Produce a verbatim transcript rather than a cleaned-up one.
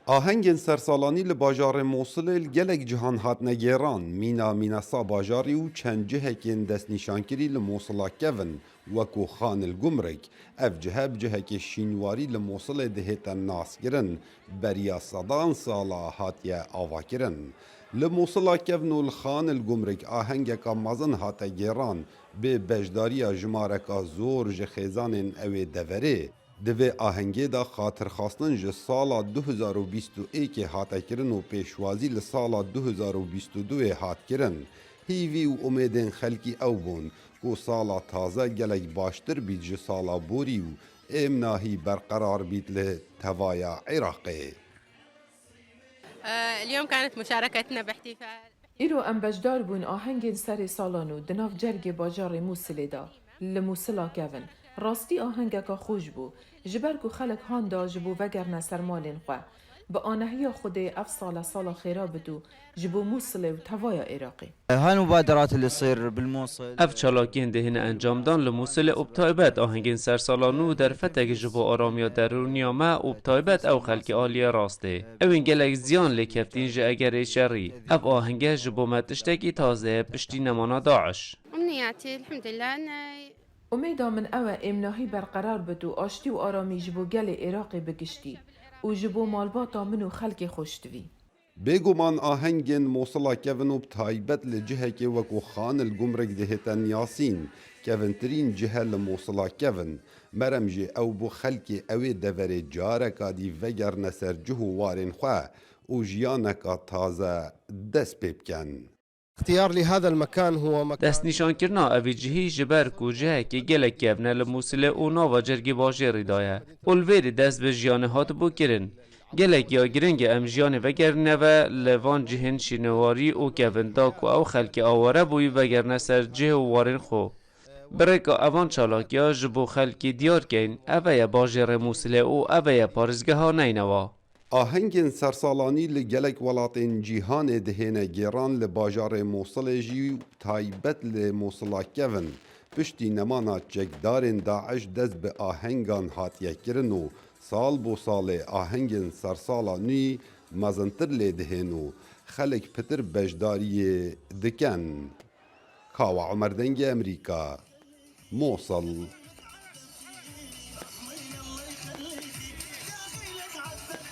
Ahengên sersalanî li bajarê Mosilê li gelek cihan hatine gêran. Mîna Mînesa bajarî û çend cihekên destnîşankirî li Mosila kevin, wekû Xan el Gumrik. Ev cihe bi cihekê şînwarî li Mosilê dihête naskirin, beriya sedan sala hatiye avakirin. Li Mosila kevn û li Xan el Gumrik ahengeka mezin hate gêran, bê beşdariya jimareka zor ji xêzanên ewê deverê. Di vê ahengê de xatirxwestin ji sala du hezar û bîst û êkê hate kirin û pêşwazî li sala du hezar û bîst û duyê hat kirin. Hîvî û umêdên xelkî ew bûn ku sala taze gelek baştir bît ji sala borî û êmnahî berqerar bît li tevaya Iraqê. آه، اليوم كانت مشاركتنا باحتفال Îro em beşdar bûn ahengên serê sala nû di nav cergê bajarê Mûsilê de, li Mûsila kevin. Rastî ahengeka xweş bû, ji ber ku xelk han da ji bo vegerine ser malên xwe. Bi anehiya Xwedê ev sale sala xêra bit û ji bo Mûsilê û tevaya Iraqê. هالمبادرات اللي تصير بالموصل Ev çalakiyên dihêne encamdan li Mûsilê û bi taybet ahengên sersalan û derfetek ji bo aramiya derûniya me û bi taybet ew xelkê aliyê rastê. Ew ên gelek ziyan lê kevtîn ji egerê şerî. Ev ahenge ji bo me tiştekî taze ye piştî nemana DAIŞ. أمنياتي الحمد لله أن Umêda min ew e êmnahî berqerar bit û aştî û aramî ji bo gelê Iraqê bi giştî û ji bo malbata min û xelkê xweştivî. Bêguman ahengên Mosila kevin û bi taybet li cihekê wekû Xan el Gumrik dihête niyasîn, kevintirîn cih e li Mosila kevin. Merem jî ew bo xelkê ewê deverê careka dî vegerine ser cih û warên xwe û jiyaneka taze dest pê bikin. اختيار لهذا المكان هو مكان Destnîşankirina evî cihî ji ber ku cihekî gelek kevn e li Mûsilê û nava cergê bajêrî de ye û li vêrê dest bi jiyanê hatibû kirin. Gelek ya giring e em jiyanê vegerîne ve li van cihên şînewarî û kevin da ku ew xelkê aware bûyî vegerine ser cih û warên xwe. Bi rêka evan çalakiya ji bo xelkê diyar keyn, eve ye bajêrê Mûsilê û eve ye parêzgeha Neynewa. Ahengên sersalanî li gelek welatên cîhanê dihêne gêran, li bajarê Mosilê jî û taybet li Mosila kevin. Piştî nemana çekdarên DAIŞ dest bi ahengan hatiye kirin û sal bo salê ahengên sersala nû mezintir lê dihên û xelk pitir beşdariyê dikin. Kawa Omer, Dengê Emerîka, Mosil.